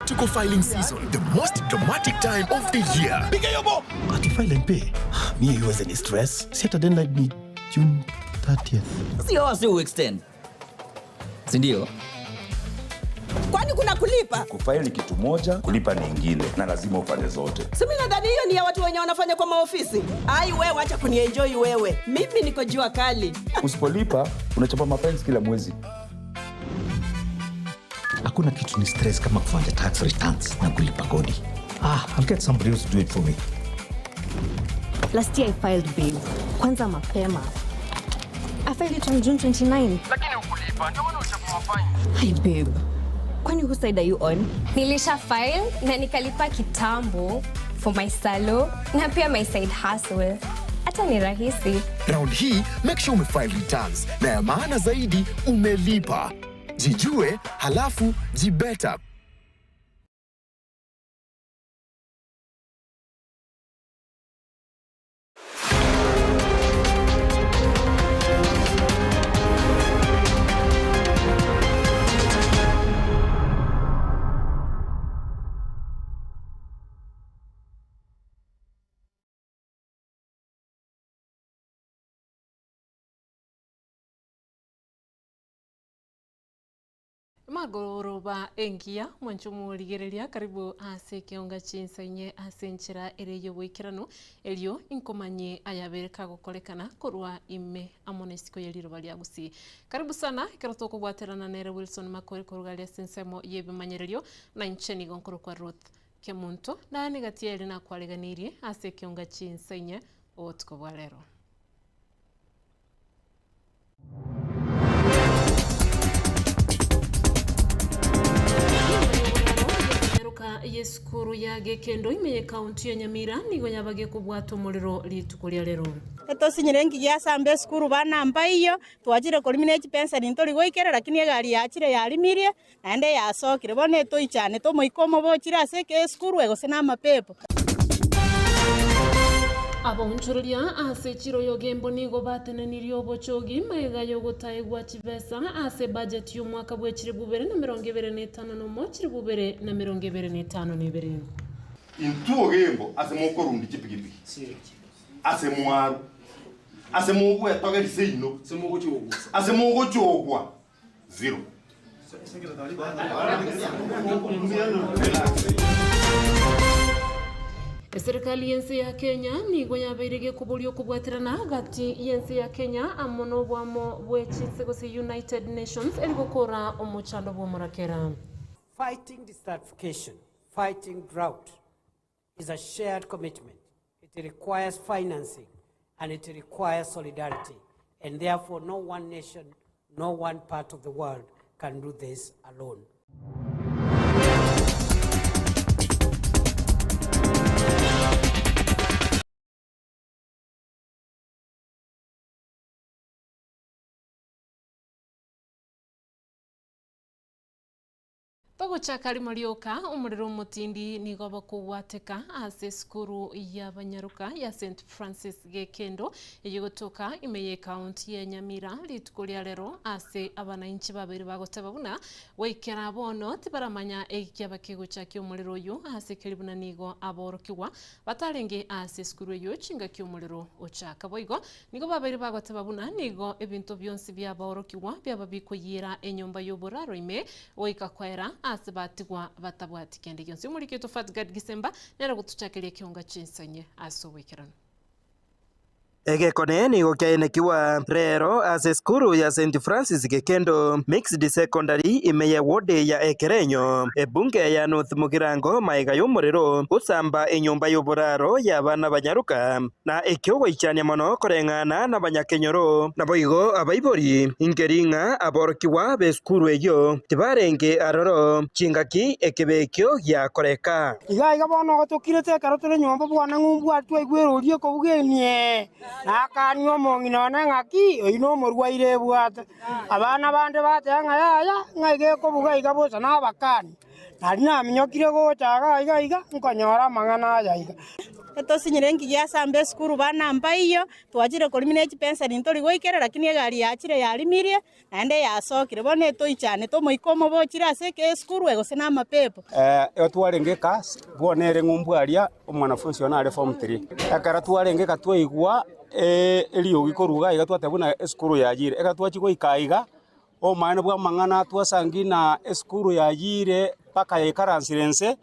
Tuko filing season, the most dramatic time of the year. Ati file and pay. Mi haiwezi ni stress. Si hata deadline ni June 30th. Sio wasi uextend, sindio? Kwani kuna kulipa? Kufaili ni kitu moja, kulipa ni ingine, na lazima ufanye zote. Si mimi nadhani hiyo ni ya watu wenye wanafanya kwa maofisi. Ai wewe, acha kunienjoy wewe. Mimi niko jua kali. Usipolipa unachapa mafines kila mwezi. Hakuna kitu ni stress kama kufanya tax returns na kulipa kodi. Ah, I'll get somebody else to do it for me. Last year I filed babe. Kwanza mapema. I filed it on June 29. Lakini ukulipa ndio maana uchapa mafaini. Hi babe. Kwani whose side are you on? Nilisha file na nikalipa kitambo for my salo na pia my side hustle. Hata ni rahisi. Round hii make sure umefile returns na ya maana zaidi umelipa. Jijue halafu jibeta. Magoroba engiya mwancho morigereria karibu ase ekeonga chinsa inye ase enchera ere y'oboikeranu erio inkomanye ayabere kagokorekana korwa ime amo na isiko ya riroba ria gusii. Karibu sana ekero tokobwaterana nere Wilson Makori korugaria ase ensemo y'ebimanyererio na inche nigo nkorokwa Ruth Kemunto naye gati ere nakwareganirie ase ekeonga chinsa inye obotuko bwa rero. Nyaruka yesukuru ya Gekendo ime ye county ya Nyamira nigo yabage kobwata omorero rituko ria rero. Etosinyire ngiya asambe esukuru bana mbaiyo twachire korimi ne chipenseni ntori goikera lakini egari yachire yarimirie naende yasokire bono etoichane tomoika omobochire ase eke esukuru egose na amapepo. Abaonchoreria ase echiro ya Ogembo nigo batenenirie obochogi maega yogotaegwa chibesa ase budget y'omwaka bwa 2025 na 2022. Intwe Ogembo ase mokorundi chipikipiki ase mwaru ase mogwetogeria seino ase mogochogwa zero. Eserikali y'ense ya Kenya nigo yabeire gekoboria okobwaterana gati y'ense ya Kenya amo na obwamo bwe chinse gose United Nations erigokora omochando bwa omorakera. Fighting desertification, fighting drought is a shared commitment. It requires financing and it requires solidarity. And therefore, no one nation, no one part of the world can do this alone. Togochaka rimo rioka omorero omotindi nigo bakogwateka ase esukuru ya banyaruka ya St Francis Gekendo eyegotoka ime ye county ya Nyamira rituko ria rero ase abananchi babere bagoteba buna goikera bono tibaramanya ekiaba kegochakia omorero oyo ase keri buna nigo aborokigwa batarenge ase esukuru eyo chingaki omorero ochaka boigo nigo babere bagoteba buna nigo ebinto bionsi biaborokigwa biaba bikoyira enyomba y'oboraro ime goika kwera ase batigwa batabwati kende gionsi omoriketo Fatgad Gisemba nere gotuchakeria ekionga chinsanye ase oboikeranu. Egekone nigo kiaenekiwa rero ase esukuru ya St Francis Gekendo Mixed Secondary ime ya ward ya Ekerenyo ebunge ya North Mugirango maega y'omorero gosamba enyomba y'oboraro ya abana banyaruka na ekio goichania mono koreng'ana na banyakenyoro naboigo abaibori ingeri ng'a aborokiwa b'esukuru eyo tibarenge aroro chingaki ekebekio giakoreka. Iga iga bono gotokirete ekero tore nyomba bwana ng'umbwa twaigwerorie ekobugenie nakania omong'ina one ng'aki oyi na omorwaire ebwate abana bande bateba ng'a yaya ng'a iga ekobuga iga bosa na abakani nari naminyokire gocha iga iga iga nkonyora amang'ana aya iga. Etosinyire nki giasamba esukuru bana mbaiyo, twachire korimi ne chipenseni ntori goikera lakini egari yachire yarimirie naende yasokire. Bono etoichanete omoika omobe ochire ase eke esukuru gose na amapepo. Ekero twarenge eka, bono ere ng'umbu aria, omwanafunsi one are form three. Ekero twarenge eka twaigwa eriogi korwa iga iga twateba buna esukuru yayire. Ekero twachia goika iga, obomaene bwa amang'ana twasangi na esukuru yayire mpaka yaikaransire inse,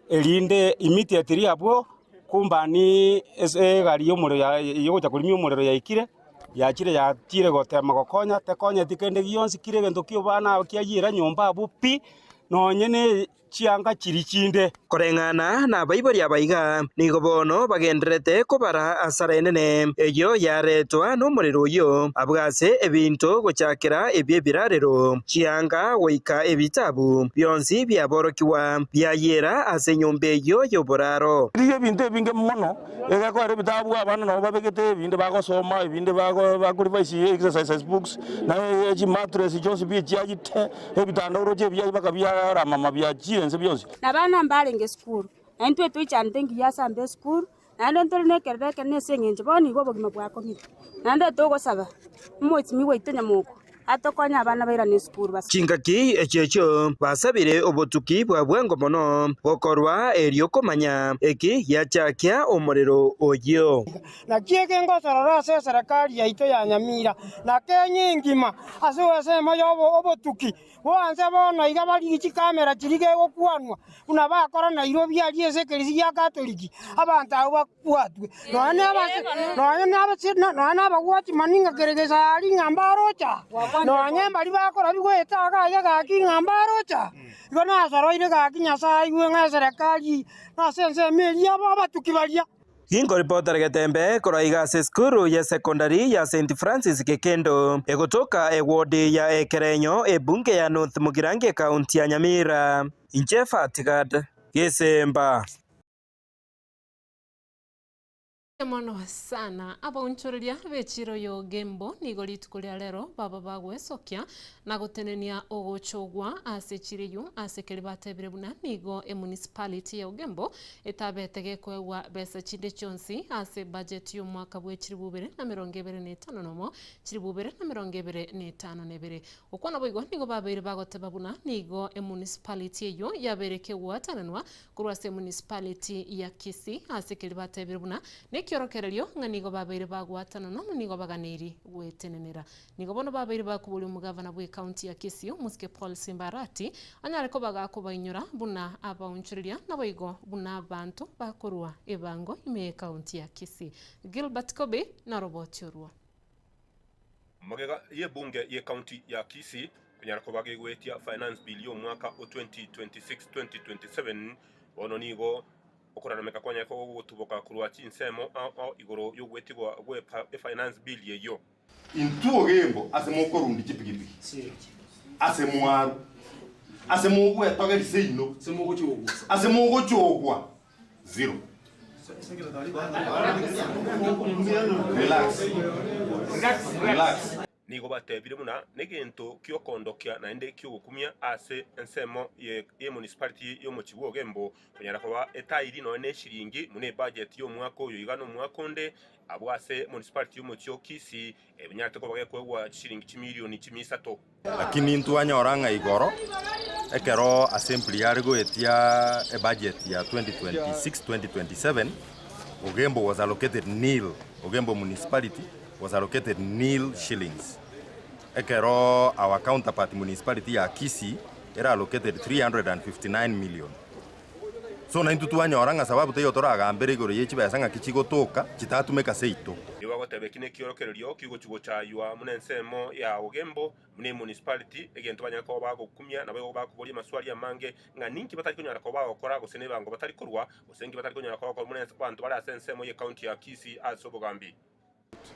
erinde immediately abwo, kumbani ase egari y'omorero ya yogocha korimia omorero yaikire, yachire yachire gotema gokonya, tekonyeti kende gionsi kire egento kia obana aba kiayire nyomba abwo pi, nonye ne chianga chiria chinde. Koreng'ana nabaibori aba iga, nigo bono bagendererete kobara asara enene, eyio yaretwa nomorero oyio, abwo ase ebinto gochakera ebi'ebirarero, chianga goika ebitabu, bionsi biaborokigwa, biayiera ase enyomba eyio y'oboraro. Rigia ebinto ebinge mono, egekoera ebitabu abana nabo babegete, ebinde bagosoma, ebinde bakorevise exercises books, na chimatress chionsi pi echiagite, ebitanda oroche ebiaye mpaka biaramama biachire inse bionsi. Na abana mbarenge esukuru, na intwe toichanete engiya ase amba esukuru, naende ntore na ekerero ekenene ase eng'encho bono igo obogima bwakong'ire. Naende togosaba omochimi gwaito nyamoko atokonye abana bairane esukuru basome. Chingaki echio echio basabire obotuki bwa bwango mono gokorwa erio komanya eki giachakia omorero oyio. Naki eke ngosorora ase eserekari yaito ya Nyamira na Kenya engima ase ensemo y'obotuki Boanse bono iga barigie chikamera chiria gegokwanwa, buna bakora Nairobi aria ase ekerisi gia Katoliki, abanto abwo babwatwe. Nonya nabagwachimani ng'a kere gesari ng'a mbaroche aa, nonya mbaria bakora bigoeta iga aiga gaki ng'a mbaroche aa. Igo nasoroire gaki Nyasae aigwe ng'a eserekari ase ensemo eria abatuki baria. Ginkoripotera getembe korwa iga ase esukuru ye secondary ya St Francis Gekendo egotoka eward ya Ekerenyo ebunge ya North Mugirango ekaunti ya Nyamira. Inche Fatgad Gesemba. Mono sana. Abaonchoreria b'echiro y'Ogembo nigo rituko ria rero baba bagwesokia na gotenenia ogochogwa ase echiro eyio ase ekeri batebire buna nigo emunicipality ya Ogembo etabete gekoegwa besa chinde chionsi ase ebudget y'omwaka bwe chilifu ibere na emerongo ebere na etano nomo, chilifu ibere na emerongo ebere na etano na ebere. Okwo naboigo nigo babeire bagoteba buna nigo emunicipality eyio yabeire kegwatananwa Korwa ase emunicipality ya Kisii ase keria batebire buna nekiorokererio ng'a nigo babeire bagwatananwa na nigo baganeiri gwetenenera. Nigo bono babeire bakoboria omogavana bwe county ya Kisii omosike Paul Simba Arati anyare koba gakobainyora buna abaonchoreria naboigo buna abanto bakorwa ebango ime ye county ya Kisii. Gilbert Kobe naroboti orwo. Magega y'ebunge y'ecounty ya Kisii konyara koba gegoetia Finance Bill y'omwaka o 2026-2027, bono nigo okorarameka kwanyare koba gogotuboka korwa chinsemo ao ao igoro y'ogoetigwa gwe Finance Bill eyio. Intwe ogembo ase mokorundi chipigipigi, ase mwaru, ase mogwetogeria seino, ase mogochogwa zero. Relax. Relax. Nigo batebire buna negento ki'okoondokia naende ki'ogokumia ase ensemo ye municipality y'omochie bw'Ogembo konyara koba etairi nonya neshiringi buna ebudget y'omwaka oyo iga nomwaka onde abwo ase municipality y'omochie o Kisii ebinyarete koba gekoegwa chishiringi chimilioni chimia isato. Lakini ntwanyora ng'a igoro ekero assembly yare goetia ebudget ya 2026-2027, Ogembo was allocated nil, Ogembo municipality was allocated nil shillings. Ekero our counterpart municipality ya Kisii ere allocated 359 million. So naintwe twanyora ng'a sababu teiyo toragambere igoro ye chibesa ng'aki chigotoka chitatumeka seito. Nigo bagoteba eki nekiorokererio kigochia gochaywa buna ensemo ya Ogembo buna emunicipality, egento banyare koba bagokumia nabo igo bakoboria amaswali amange ng'a ninki batari konyara koba bagokora gose nebango batari korwa gose inki batari konyara koba bagokora buna abanto bare ase ensemo ye county ya Kisii ase obogambi.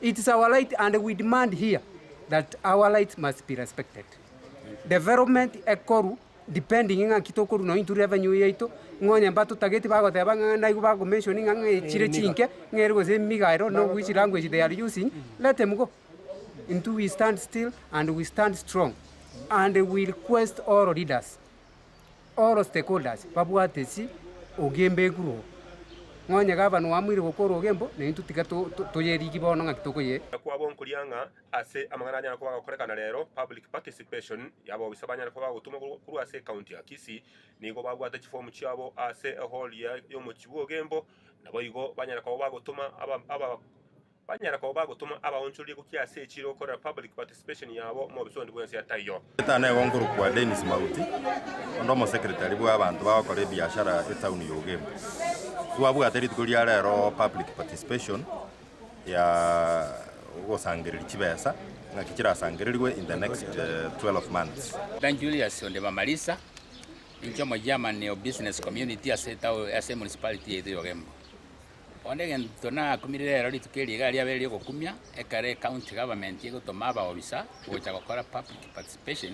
It is our right and we demand here that our rights must be respected. Development ekoru depending ng'aki tokorwa nonye intwe revenue yaito, ng'a onye mbatotageti bagoteba ng'a naigwe bago mention ng'a ng'a echire chinke, ng'a ere gose emiga I don't know which language they are using, let them go. Intwe we stand still and we stand strong and we request all leaders, all stakeholders babwate esi ogembe eguruo. Ng'a onye gavana oamoire gokora ogembo, na intwe tiga toyerigi bono ng'aki tokoye. Kwabo nkoria ng'a ase amang'ana anyare koba agokorekana rero, public participation y'abobisa banyare koba bagotumwa korwa ase ecounty ya Kisii, nigo babwate chifomu chiabo ase ehall y'omochie bw'Ogembo, naboigo banyare koba bagotoma aba banyare koba bagotoma abaonchoreria gochia ase echiro gokorera public participation yabo mobisa onde bwensi ataiyo. Etana igo nkorokwa Dennis Maruti, onde omosecretary bwa abanto bagokora ebiashara etown ya Ogembo. Twabwate rituko ria rero public participation ya ogosangereria chibesa ng'aki chirasangererigwe in the next 12 months. Dan Julius Ondema Malisa, inche omochairman o business community ase ase emunicipality yaito ya Ogembo. Bono egento nakumire rero rituko eri iga riabeire riogokumia, ekero ecounty government egotoma abaofisa gocha gokora public participation,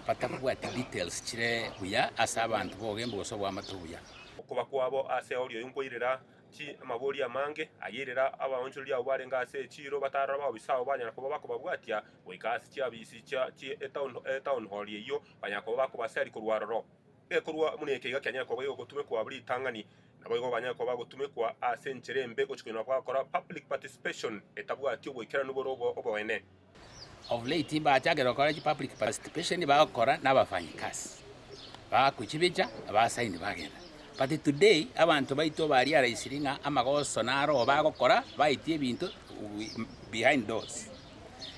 batabwati details chire buya ase abanto ba Ogembo gose oboamate obuya. Okoba kwabo ase eori oyo nkoirera chi amabori amange, ayerera abaonchoreria abwo barenge ase echiiro batarora abaofisa abo banyara koba bakobabwatia goika ase chiabisi chia chi etown etown hall eyio, banyara koba bakobaseria korwa aroro. Egekorwa buna eke iga kianyare koba gegotumekwa ritang'ani, naboigo banyare koba bagotumekwa ase enchera embe gochia konyora bagokora public participation etabwati oboikeranu bore oboene. Of late mbachakire gokora chi public participation bagokora na abafanyikazi, bagochibicha basaini bagenda. But today abanto baito bariaraisiri ng'a amagoso naro bagokora baitie ebinto behind doors.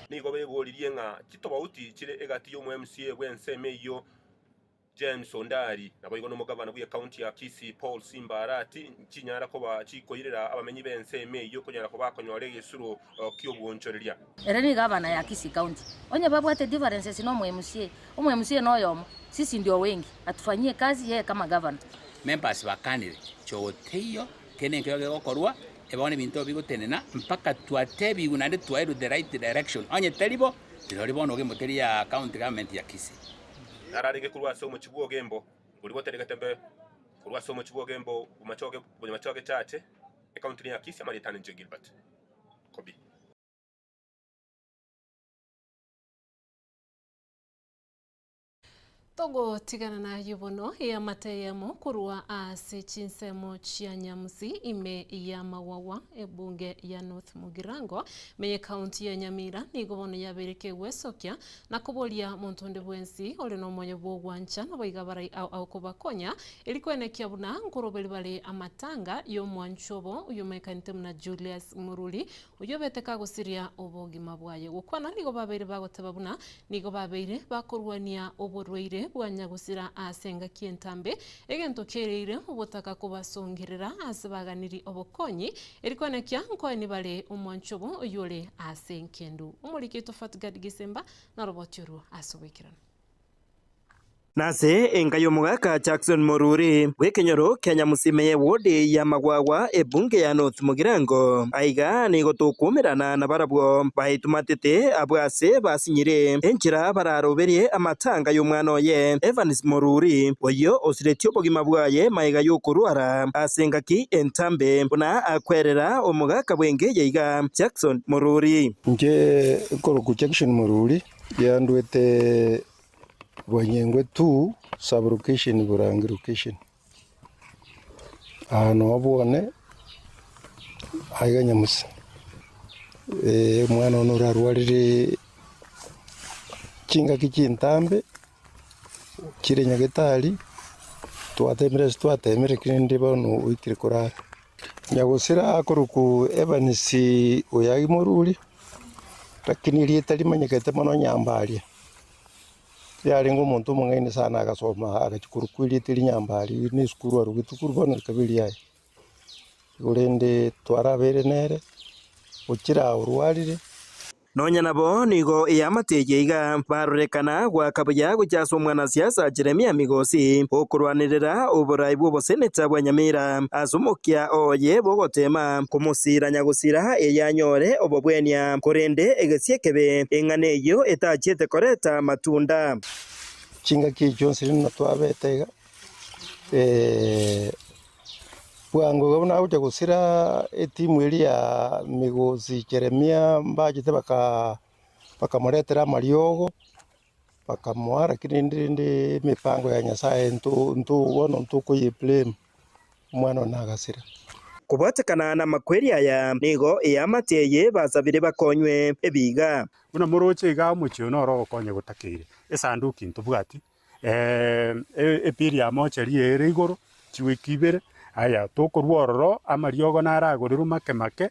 Nigo beboririe ng'a chitobauti chire egati y'omo-MCA bw'ensemo eyio James Ondari, naboigo nomogavana bw'ecounty ya Kisii Paul Simba Arati nchinyara koba chikoirera abamenyi b'ensemo eyio konyara koba bakonyora egesuro ki'obwonchoreria. Ere ni gavana ya Kisii County. Onye babwate differences na omo MCA, omo MCA noyomo, sisi ndio wengi, atufanyie kazi yeye kama gavana. Members bakanire, choteiyo, kende nkeiyo gegokorwa, bono ebinto bigotenena mpaka twatebigwe naende twairwe the right direction, onye tari bo, rirorio bono ogembo teri ya county government ya Kisii. Nararenge korwa ase omochie bw'Ogembo, boria boteregete mbe korwa ase omochie bw'Ogembo bomachoge bonyamachoge chache, ekaunti ya Kisii, amarieta ane inche Gilbert Kobi. Togotigana nayio bono, eamate eyemo korwa ase chinsemo chia Nyamusi ime y'Amagwagwa, ebunge ya North Mugirango, ime y'ecounty ya Nyamira, nigo bono yabeire kegwesokia Na koboria monto onde bwensi ore nomoyo bw'ogwancha naboigo abarai ao ao kobakonya, erio kwenekia buna nkoroberi bare amatanga y'omwanchwa obo oyomaekanete buna Julius Mururi, oyio obete kagosiria obogima bwaye. Gokwana nigo babeire bagoteba buna nigo babeire bakorwania oborwaire bwa nyagosira ase engaki entambe, egento kereire obotaka kobasongerera ase baganiri obokonyi, Erio kwenekia nkoeni bare omwancho obo oyio ore ase enkendu. Omoriki oito Fatgard Gisemba naroboti orwo ase oboikeranu. Nase enka y'omogaka Jackson Moruri bw'ekenyoro kia Nyamusime y'ewodi ya Magwagwa ebunge ya North Mugirango. Aiga nigo tokwumerana nabarabwo baetumatete abwo ase basinyire enchera bararoberie amatanga y'omwana oye Evans Moruri oyio osiretie obogima bwaye magega y'okorwara ase engaki entambe buna akwerera omogaka bw'engeya iga Jackson Moruri. Inche nkorokwa Jackson Moruri, riandwete Bwanyengwe 2 sub location Burangi location. Aa noo bwone aiga Nyamusi. Omwana one orarwarire chingaki chintambe chire nyagetari, twatemire ase twatemire kende bono oikire korara. Nyagosira akorokwa Evans Oyagi Moruri, lakini erieta rimanyekete mono Nyambaria. Yarenge omonto omong'aini sana agasoma agachia korokwa erieta eria Nyambaria na esukuru arogetwe korwa bono rikaba eriaye. Igo rende twarabeire nere, ochire orwarire. Nonya nabo nigo eamate eye iga barorekana goaka buya gochia ase omwanasiasa Jeremia Migosi okorwanerera oborai bw'oboseneta bwa Nyamira ase omokia oye bw'ogoteema komosira nyagosira eye anyore obobwenia, korende egesie ekebe eng'ana eyio etachiete koreta amatunda. Chingaki echio chionsi rende natwabete iga. Bwango iga buna agocha gosira etimu eria ya Migosi Jeremia mbachete baka bakamoretera amariogo, bakamoa lakini rende rende emipango ya Nyasaye nto nto bono ntokoye blame, omwana one agasira. Kobwatekana namakweri aya, nigo eamate eye basabire bakonywe ebiiga. Buna moroche iga omochie oyo noro ogokonya gotakeire, esanduki ntobwati, ebill ya mochari ere igoro, chiwiki ibere, aya tokorwa ororo amariogo naragorerwe make make,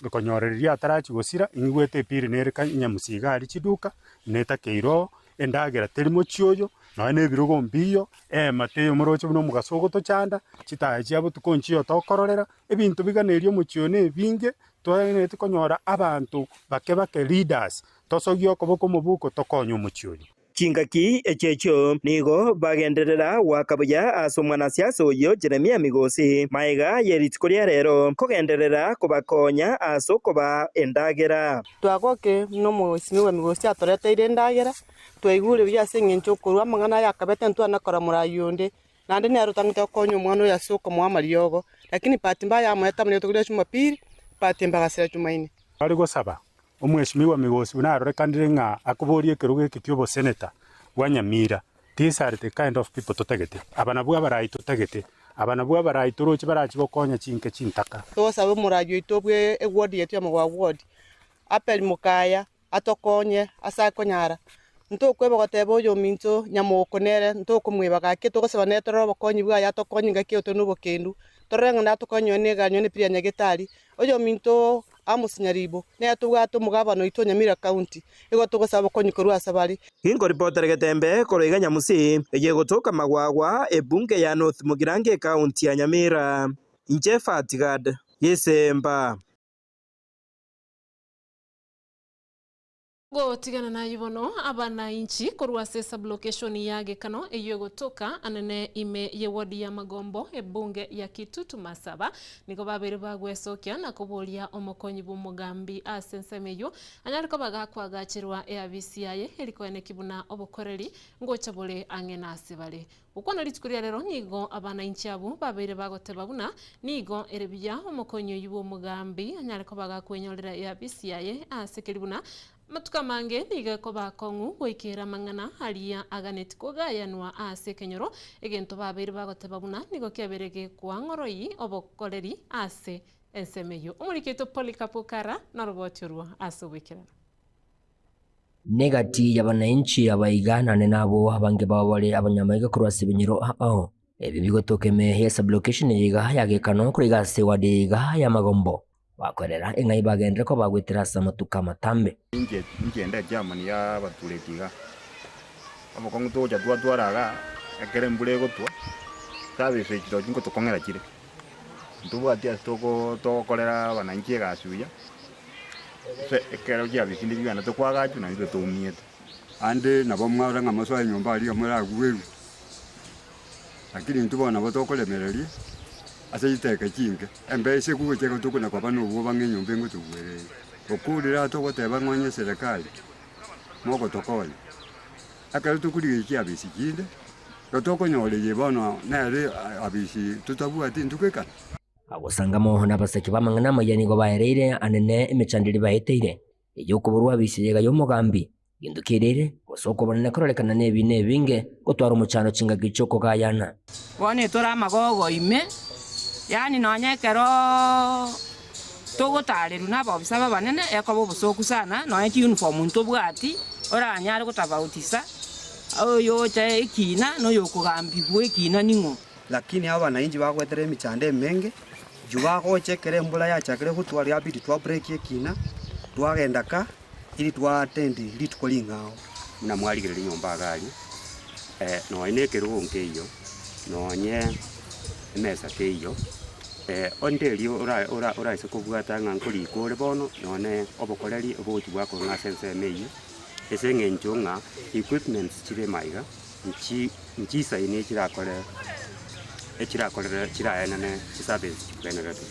okonyorereria atarachia gosira, ing'igwete ebill nere ka nyamusi iga aria chiduka, netakeire oo, endagera teri mochie oyo, nonya na ebirogo mbiyo, eema teiyo moroche buna omogaso ogotochanda, chitaya chia botuko nchiyo tokororera, ebinto biganerie omochie oyo na ebinge, twaenereti konyora abanto bake bake leaders, tosogie okoboko omobuko tokonye omochie oyo. Chingaki echio nigo bagenderera goaka buya ase omwanasiasa oyio Jeremia Migosi, magega ye rituko ria rero kogenderera kobakonya ase okobaa endagera. Twagoke buna omwesimigwa Migosi atoreteire endagera, twaigure buya ase eng'encho okorua amang'ana aya akabete ntwana kora morai onde, naende nere otang'ete gokonya omwana oyo ase okomoa amariogo. Lakini bahati mbaya amoete amariogo tokorire Jumapili, bahati mbagasira Jumaine. Bare gosaba Omwesimigwa Migosi buna arorekanire ng'a akoboria ekerogo eke ki'oboseneta bwa Nyamira, these are the kind of people totagete, aba nabwo abarai totagete, aba nabwo abarai toroche barachi gokonya chinke chintaka. Togosabe omorai oito bwe eward yaito ya Magwagwa ward, Abel Mokaya, atokonye ase akonyara. Ntokweba goteba oyominto nyamoko nere, ntokomweba gaki togosaba nere torore obokonyi bwaye atokonye ngaki oyo tore nobokendu, torore ng'a natokonye nonye negari nonye nepira ya nyagetari. Oyominto Amos Nyaribo, nere tobwate omogabana oito o Nyamira County, igo togosaba obokonyi korwa ase bare. Ginkoripotera getembe korwa iga Nyamusi, eye egotoka Magwagwa, ebunge ya North Mugirango ekaunti ya Nyamira. Inche Fatgad Gisemba. Gotigana nayio bono, abanainchi korwa ase esublocation ya Gekano eyio egotoka anene ime ye ward ya Magombo ebunge ya Kitutu Masaba nigo babeire bagwesokia na koboria omokonyi bw'omogambi ase ensemo eyio anyare koba gakoagacherwa eabisi yaye erikoeneki buna obokoreri ngocha bore ang'e nase bare. Gokwana rituko ria rero nigo abanainchi abwo babeire bagoteba buna nigo ere buya omokonyi oyio bw'omogambi anyare koba gakwenyorera eabisi yaye ase keria buna amatuko amange nigo ekoba akong'u goikera amang'ana aria aganeti kogayanwa ase ekenyoro, egento babeire bagoteba buna nigo kiabeire gekoang'oroi obokoreri ase ensemo eyio. Omoriki oito Polycarp Okara noroboti orwo ase oboikeranu. Negati y'abanainchi abaiga naende nabo abange babo bare abanyamaiga korwa ase ebinyoro ao. Ebi bigotoka ime ye sublocation eye iga ya Gekano korwa iga ase eward eye iga ya Magombo. Bakorera eng'ai bagenderere koba bagwetera ase amatuko amatambe. Inche inche chairman ya abatureti iga, obokong'u togocha twatwara igaa, ekero embura egotwa, service echi roche ngotokong'era chire, ntobwati ase toko togokorera abananchi egasi buya. Gose ekero chiabisinde chigenderete koagachwa naintwe twaumiete. Ande nabo mwarora ng'a mosoe nyomba aria moragwerwe, lakini intwe bono nabo tokoremereria ase chiteka chinke, embesa egocha iga tokona koba na obwoba ng'a enyomba engotogwera eye. Okorire aa togoteba ng'a onye eserekari mogotokonya, ekero tokorigereria chiabisi chinde, igo tokonyora eye bono nere abisi totabwati intwe goikana. Agosangamo nabasake b'amang'ana amaya nigo baereire anene emechando eria baeteire, ey'okoborwa abisi eyega y'omogambi, gento kereire, gose okobonene kororekana nebiina ebinge, gotwara omochando chingaki chi'okogayana. Bono etore amagogo ime, yaani nonya ekeroo togotarerwa na abaofisa babanene ekoba obosooku sana, nonya chiuniform ntobwati, oranyare gotafautisa oyocha ekina na oyokogambigwa ekina ning'o. Lakini abanainchi bagoetera emechando emenge, inchuo bagocha ekero embura yachakire gotwa riabidi twa break ekina, twagenda ka, ili twa attend rituko ring'ao. Buna mwarigereria nyomba iga aria, nonye na ekerogo nkeiyo, nonye emesa teiyo, onde erio ora ora oraise kobwata ng'a nkorika ore bono, nonye obokoreri obogochi bwakorwa ng'a ase ensemo eyio, ase eng'encho ng'a equipments chire maiga. Nchi nchisaini echirakore echirakorere chiraenene chiservice chibwenerete.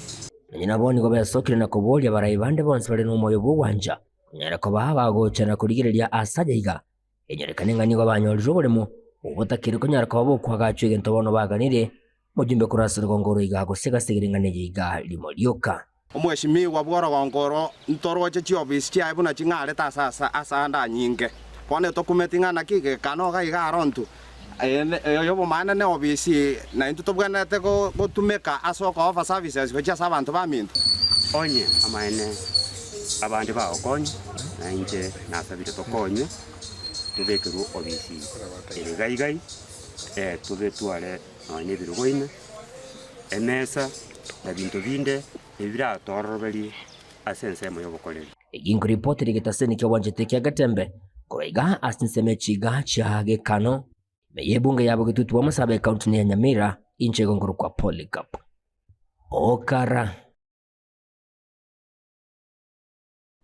Nonya nabo nigo besokire na koboria abarai bande bonsi bare nomoyo bw'ogwancha, konyara koba bagocha na korigereria aase aya iga, enyorekane ng'a nigo banyorire oboremo obotakeri konyara koba bokwagachwa egento bono baganire, mojumbe korwa ase orogongo oro iga gose gasegere ing'ana eye iga rimo rioka. Omwesimigwa bw'orogongo oro ntoroche chiofisi chiaye buna ching'arete ase ase ande anyinge. Bono etokumeti ng'a naki gekano iga iga aro intwe. Eye y'obomaene ne obisi na intwe tobwenerete gotumeka ase okooffer services gochia ase abanto baminto. Onye amaene abande bagokonywa, na inche nasabire tokonywe, tobekerwe obisi ere gaigai, tobe tware nonya na ebirogo ime, emesa, na binto binde ebi biratororoberie ase ensemo y'obokoreri. Eginko ripoti rigetaseni ki'obwanchete kia Getembe korwa iga ase ensemo echiga chia Gekano ime y'ebunge ya Bogetutu bwa Masaaba ekaunti ya Nyamira inche igo nkorokwa Polycarp Okara.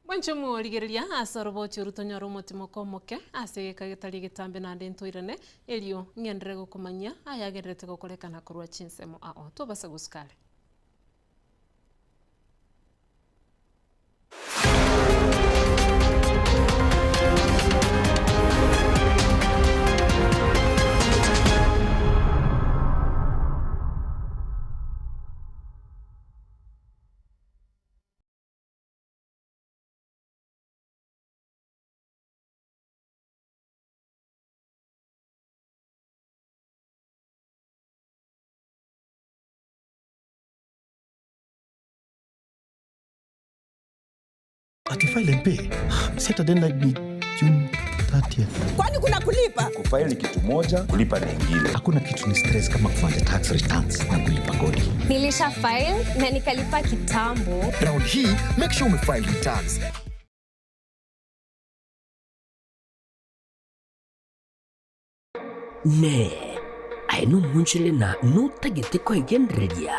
Mwanche omorigereria ase oroboti oru tonyore omotimoko omoke ase egeka getari egetambe naende ntoirane, erio ng'enderere gokomanyia ayagendererete gokorekana korwa chinsemo ao. Tobasa gosuka are. Ati file and pay. Set a deadline ni June 30th. Kwani kuna kulipa? Kufaili ni kitu moja, kulipa ni ingine. Hakuna kitu ni stress kama kufanya tax returns na kulipa kodi. Nilisha file na nikalipa kitambo. Round hii make sure umefile returns. Ne, aye nomonchore na notagete kwegendereria,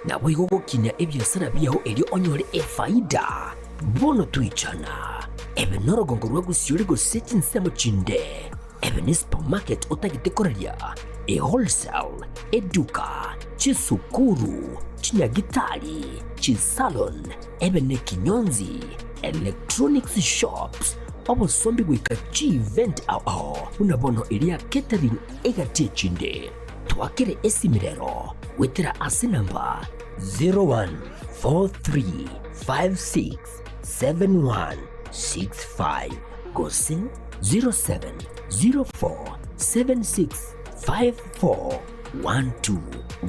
naboigo gokinia ebiasara biao erio onyore efaida. Bono toichana, ebe norogongo rwa gosiori gose chinsemo chinde, ebe ne supermarket otagete koraria, e wholesale, eduka, chisukuru, chinyagitari, chisalon, ebe nekinyonzi, electronics shops, obosombi goika chi-event ao ao buna bono eria catering egati echinde. Twakere esimi rero goetera ase namba 0143567165 gose 0704765412.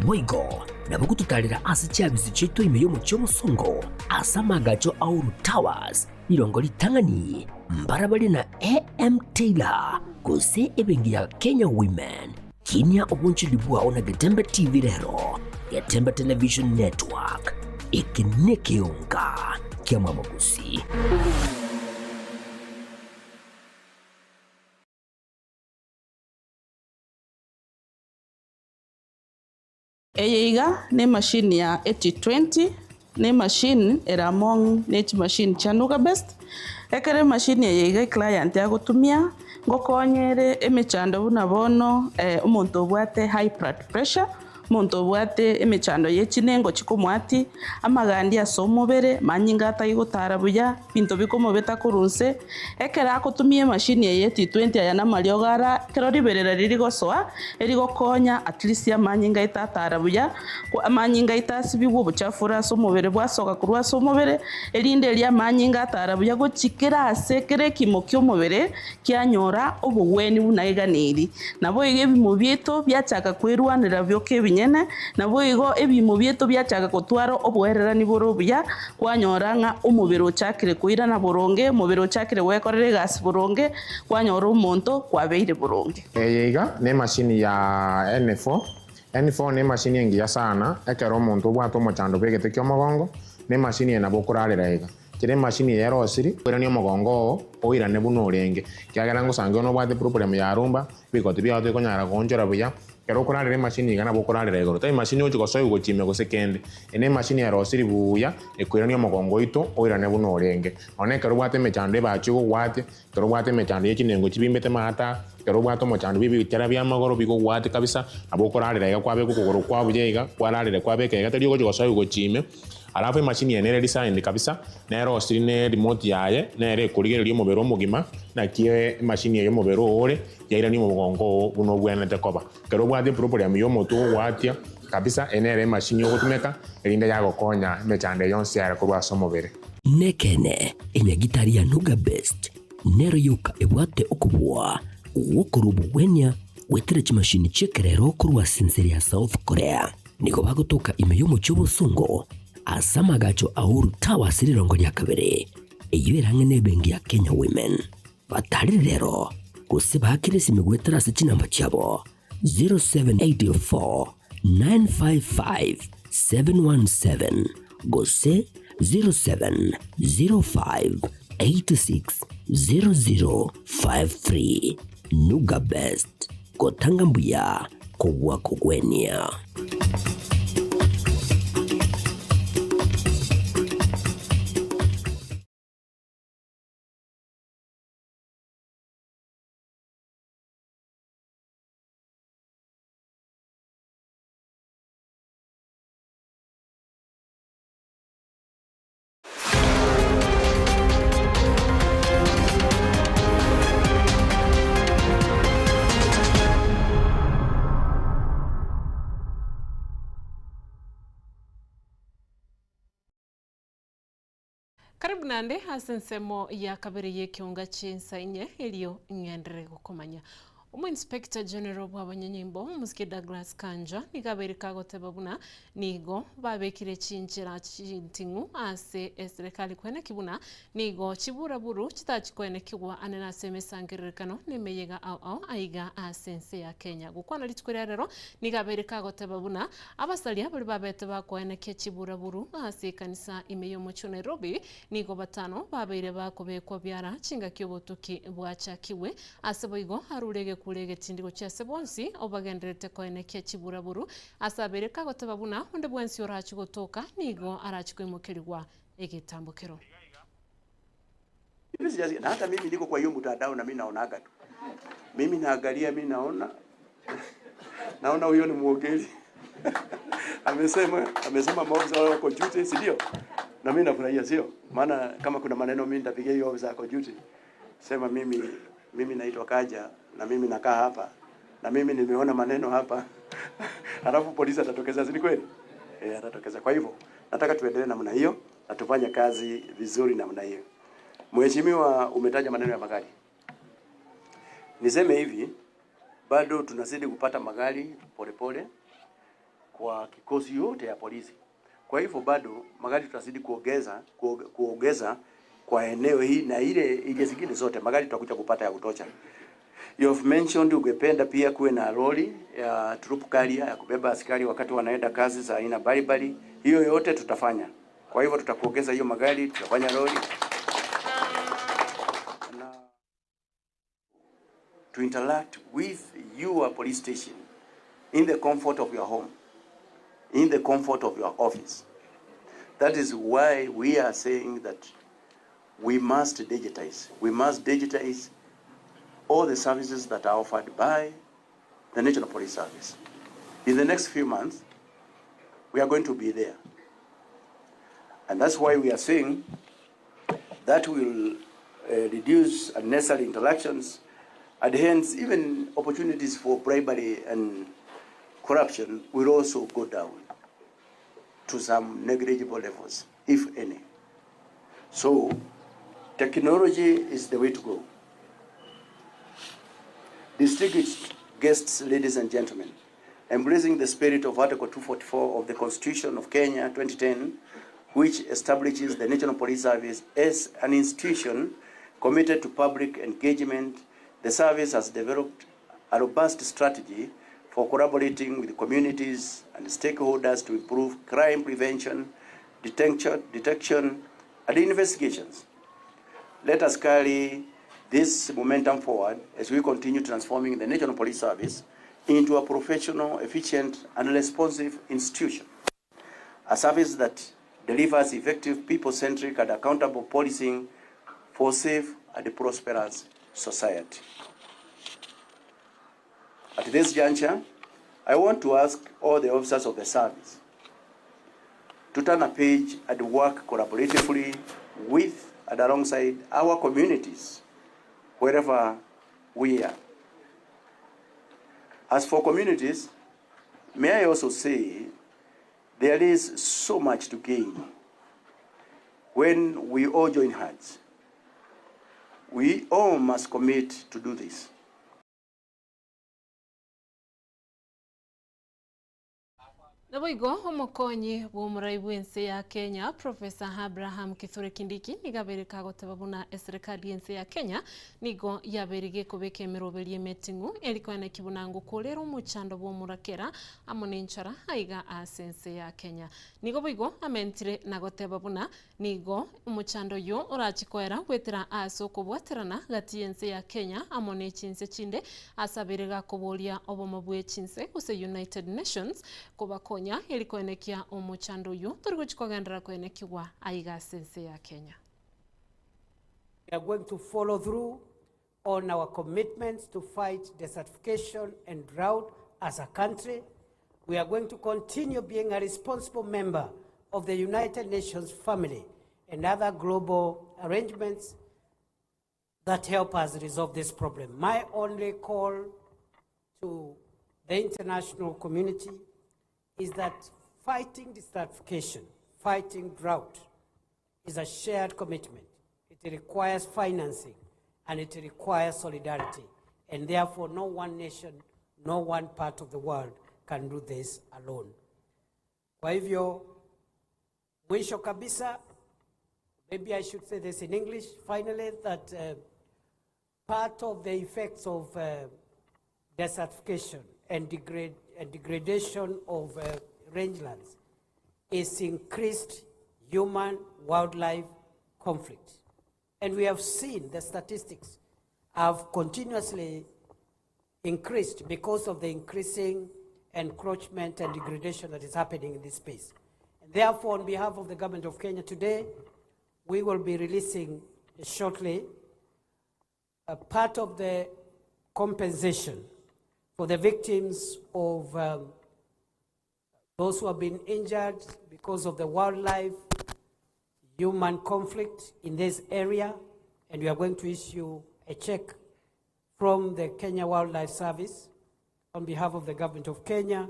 Boigo nabo gototarera ase chiabisi chiaito ime y'omochie omosongo ase amagacho a Uhuru Towers Rirongo ritang'ani mbarabare na AM Taylor gose ebenki ya Kenya Women. Kinia obonchori bwao na Getembe TV rero, Getembe Television Network. Eke nekeonga kia Mwamogusi. Eye iga nemachine ya 8020, ne emachine ere among ne chimachine chia Nuga Best. Ekero emachine eye iga eclient agotumia, ngokonya ere emechando buna bono omonto obwate high blood pressure, omonto obwate emechando ye chinengo chikomwati, amagandi ase omobere, manyinga atari gotara buya, ebinto bikomobeta korwa nse. Ekero agotumia emachine eye 8020 aya namariogo ara, ekero riberera riri gosoa, erigokonya at least amanyinga aito atara buya, amanyinga aito asibigwe obochafu ore ase omobere bwasoka korwa ase omobere, erinde erio amanyinga atara buya gochia kera ase kera ekimo kia omobere kianyora obogweni buna eganeiri. Naboigo ebimo biaito biachaka kwerwanera bioka ebinyene, naboigo ebimo biaito biachaka gotwara oboererani bore obuya, kwanyora ng'a omobere ochakire koirana boronge, omobere ochakire gwekorera egasi boronge, kwanyora omonto kwabeire boronge. Eye iga nemashini ya N4. N4 nemashini engiya sana ekero omonto obwate omochando bw'egete ki'omogongo, nemashini eye nabo okorarera iga. Kera emashini eye erosiri, oiranie omogongo oo oirane buna orenge, ekiagera ngosange onye nobwate problem ya rumba, ebigoti biao tibikonyara goonchora buya, ekero okorarera emashini iga nabo okorarera igoro. Tari mashini ogochia gosoigwa gochia ime gose kende. Eye nemashini erosiri buya, ekoirania omogongo oito oirane buna orenge. Nonya ekero obwate emechando ebachi egogwatia, ekero obwate emechando ye chinengo chibimbete maata, ekero obwate omochando bwa ebichera bia amagoro bigogwatia kabisa, nabo okorarera iga kwabeka okogoro kwao buya iga, kwararera kwabeka iga tari ogochia gosoigwa gochia ime. Alafu emachini eye nere designed kabisa, nere osiri ne remote yaye, nere ekorigereria omobere omogima, naki emachini eye omobere oo ore, yairania omogongo oo buna obwenerete koba. Ekero obwate eproblem ya omotwe ogoatia kabisa, eye nere emachini ogotumeka, erinde yagokonya emechando eye yonsi yare korwa ase omobere. Nekeene, enyagitari ya Nuga Best nero yoka ebwate okobua gwokorua obogwenia. Goetera chimashini chi'ekerero korwa ase ense ya South Korea. Nigo bagotoka ime y'omochie obosongo ase amagacho a Uhuru Towers rirongo ria kabere, eyio ere ang'e n'ebenki ya Kenya Women. Batarire rero gose baakire esimi goetera ase chinamba chiabo 0784 955 717 gose 0705 86 0053. Nuga Best, gotanga mbuya kobua kogwenia. Karibu naende ase ensemo ya kabere y'ekeonga chi'ensa inye erio ng'enderere gokomanya. Omoinspector General bw'abanyanyimbo Omosike Douglas Kanja nigo abeire kagoteba buna nigo babekire chinchera chinting'u ase eserekari koeneki buna nigo chiburaburu chitachikoenekigwa ane nase emesangererekano na emeyega ao ao aiga ase ense ya Kenya. Gokwana rituko ria rero nigo abeire kagoteba buna Abasaria baria babete bakoenekia chiburaburu ase ekanisa ime y'omochie o Nairobi nigo batano babeire bakobekwa biara chingaki obotuki bwachakigwe. Ase boigo arure egekuro egetindi gochia ase bonsi obagendererete koenekia chiburaburu ase abeire kagoteba buna onde bwensi orachie gotoka nigo arachie koimokerigwa egetambokero. Mimi sijasikia na hata mimi niko kwa hiyo mtandao na mimi naonaga tu. Mimi naangalia, mimi naona naona huyo ni mwogeli amesema amesema maofisa wale wako duty, si ndio? Na mimi nafurahia, sio? Maana kama kuna maneno mimi nitapigia hiyo ofisa ako duty, sema mimi mimi naitwa Kaja na mimi nakaa hapa na mimi nimeona maneno hapa alafu polisi atatokeza, si ni kweli? Eh, atatokeza. Kwa hivyo nataka tuendelee namna hiyo na tufanye kazi vizuri namna hiyo. Mheshimiwa, umetaja maneno ya magari. Niseme hivi, bado tunazidi kupata magari polepole kwa kikosi yote ya polisi. Kwa hivyo bado magari tutazidi kuongeza kuongeza kwa eneo hii na ile ile zingine zote magari tutakuja kupata ya kutosha. You have mentioned ungependa pia kuwe na lori ya troop carrier ya kubeba askari wakati wanaenda kazi za aina mbalimbali. Hiyo yote tutafanya. Kwa hivyo tutakuongeza hiyo magari, tutafanya lori na to interact with your police station in the comfort of your home, in the comfort of your office. That is why we are saying that we must digitize. We must digitize all the services that are offered by the National Police Service. In the next few months, we are going to be there. And that's why we are saying that will reduce unnecessary interactions and hence even opportunities for bribery and corruption will also go down to some negligible levels, if any. So technology is the way to go. Distinguished guests, ladies and gentlemen, embracing the spirit of Article 244 of the Constitution of Kenya 2010, which establishes the National Police Service as an institution committed to public engagement, the service has developed a robust strategy for collaborating with communities and stakeholders to improve crime prevention, detection, detection and investigations. Let us carry this momentum forward as we continue transforming the National Police Service into a professional, efficient, and responsive institution. A service that delivers effective, people-centric, and accountable policing for safe and prosperous society. At this juncture, I want to ask all the officers of the service to turn a page and work collaboratively with and alongside our communities wherever we are. As for communities, may I also say there is so much to gain when we all join hands. We all must commit to do this. Naboigo omokonyi bw'omorai bw'ense ya Kenya Professor Abraham Kithure Kindiki nigo abeire kagoteba buna eserekari y'ense ya Kenya nigo yabeire gekobeka emeroberio emeting'u eri koeneki buna ngokorera omochando bw'omorakera amo nenchara aiga ase ense ya Kenya. Nigo boigo amentire na goteba buna Nigo omochando oyio orache koera goetera ase okobwaterana gati y'ense ya Kenya amo ne chinse chinde ase abere gakoboria obomo bwe chinse gose United Nations kobakonya eri koenekia omochando oyio tori gochi kogenderera koenekigwa aiga ase ense ya Kenya. We are going to follow through on our commitments to fight desertification and drought as a country. We are going to continue being a responsible member of the United Nations family and other global arrangements that help us resolve this problem. My only call to the international community is that fighting desertification, fighting drought, is a shared commitment. It requires financing and it requires solidarity. And therefore, no one nation, no one part of the world can do this alone. Kwa hivyo, mwisho kabisa, maybe I should say this in English, finally, that uh, part of the effects of uh, desertification and, degrade, and degradation of uh, rangelands is increased human wildlife conflict. And we have seen the statistics have continuously increased because of the increasing encroachment and degradation that is happening in this space. And therefore, on behalf of the government of Kenya today, we will be releasing shortly a part of the compensation for the victims of um, those who have been injured because of the wildlife human conflict in this area, and we are going to issue a check from the Kenya Wildlife Service on behalf of the government of Kenya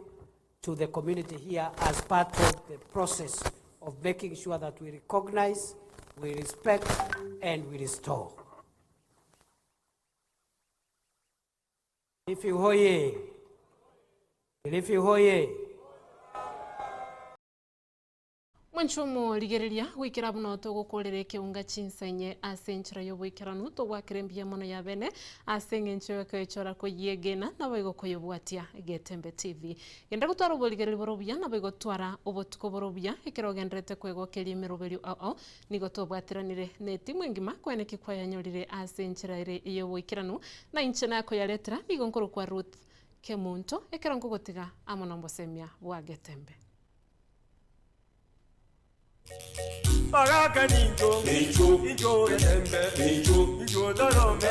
to the community here as part of the process of making sure that we recognize, we respect, and we restore. Kilifi hoye! Kilifi hoye! Mwanche omorigereria, goikera buna togokorera ekeunga chinsa inye ase enchera y'oboikeranu, togwakera embuya mono ya bene ase eng'encho y'okoyechora koyiegena naboigo koyobwatia Getembe TV. Genda gotwara oborigereria bore obuya naboigo twara obotuko bore obuya ekero ogendererete kwegokeria emeroberio ao ao nigo tobwateranire netimu engima kweneki kwayanyorire ase enchera ere y'oboikeranu na inche nakoyaretera nigo nkorokwa Ruth Kemunto ekero nkogotiga amo nombosemia bwa Getembe. Baraka ninjo, ninjo, getembe, ninjo, torome,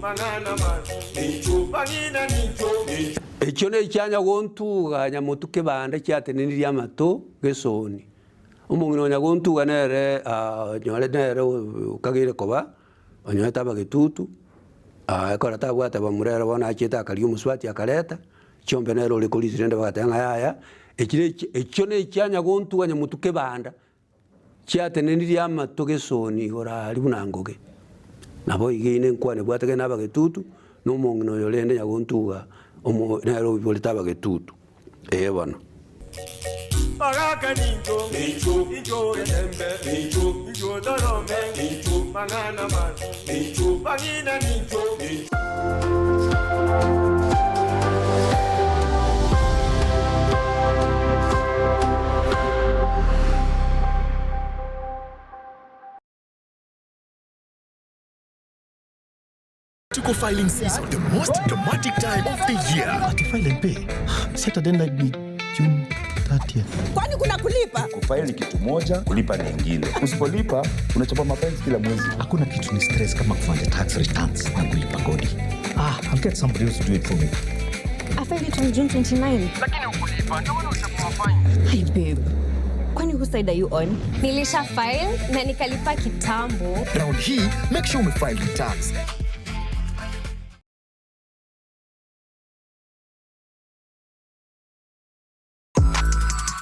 mang'ana mabi, bang'ina ninjo. Ekio nekianya gontuga nyamotu kebanda chiatenenirie amato gesoni. Omong'ina o nyagontuga nere onyore nere okageire koba onyorete abagetutu, ekero tabwate bamura ere bono achiete akaria omosubati akareta, chiombe nere ore korisia rende bagateba ng'a yaya, echi ne echio ne echianya gontuga nyamotu kebanda, chiatenenirie amato gesoni igoro aria buna ngoge. Nabo iga ine enkwana ebwate na abagetutu, na omong'ina oyo rende nyagontuga omo nere oiborete abagetutu, ee bono. Baraka ninjo, ninjo, getembe, ninjo, torome, mang'ana mabi, bang'ina ninjo. Tuko filing season, the most dramatic time of the year. Ati file and pay. Set a deadline ni June 30th. Kwani kuna kulipa? Kufaili ni kitu moja, kulipa ni ingine. Usipolipa unachapa mapenzi kila mwezi. Hakuna kitu ni stress kama kufanya tax returns na kulipa kodi. Ah, I'll get somebody else to do it for me. I filed it on June 29. Lakini ukulipa ndio maana uchapa mafaini. Hi babe. Kwani whose side are you on? Nilisha file na nikalipa kitambo. Round hii, make sure umefile returns.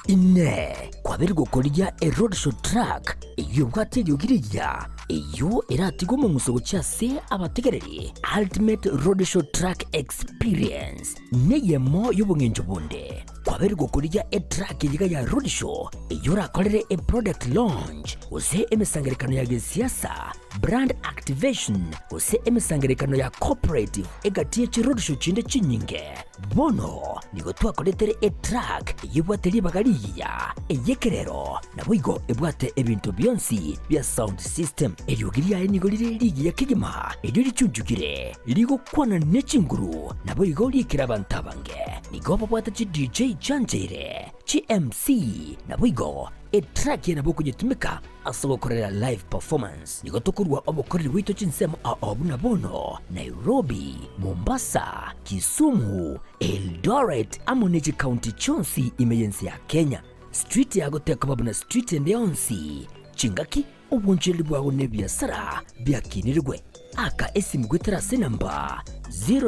Inee! Kwabeire gokorigia eroadshow truck eyio ebwate eriogi rigiya, eyio eratigwe omong'uso gochia ase abategereri? Ultimate Roadshow Truck Experience neyemo y'obong'encho bonde. Kwabeire gokorigia etruck eyio iga ya Roadshow eyio orakorere eproduct launch gose emesangererekano ya gesiasa, brand activation gose emesangererekano ya corporate egati ye chiroadshow chinde chinyinge. Bono nigo twakoretere etruck eyio ebwate ribaga rigiya, ey'ekerero, naboigo ebwate ebinto bionsi bia sound system. Eriogi riaye nigo rire rigiya kegima, erio richunchukire, rigokwana ne chinguru, naboigo riikire abanto abange. Nigo babwate chi DJ chiancheire, chi MC, naboigo etrack eye nabo okonyetumeka ase ogokorera live performance. Nigo tokorua obokoreri bwaito chinsemo ao buna bono, Nairobi, Mombasa, Kisumu, Eldoret amo ne chikaunti chionsi ime y'ense ya Kenya. Street yago tekoba buna street ende yonsi, chingaki, obonchereri bwago na ebiasara biakinirigwe. Aka esimu goetera ase enamba 07.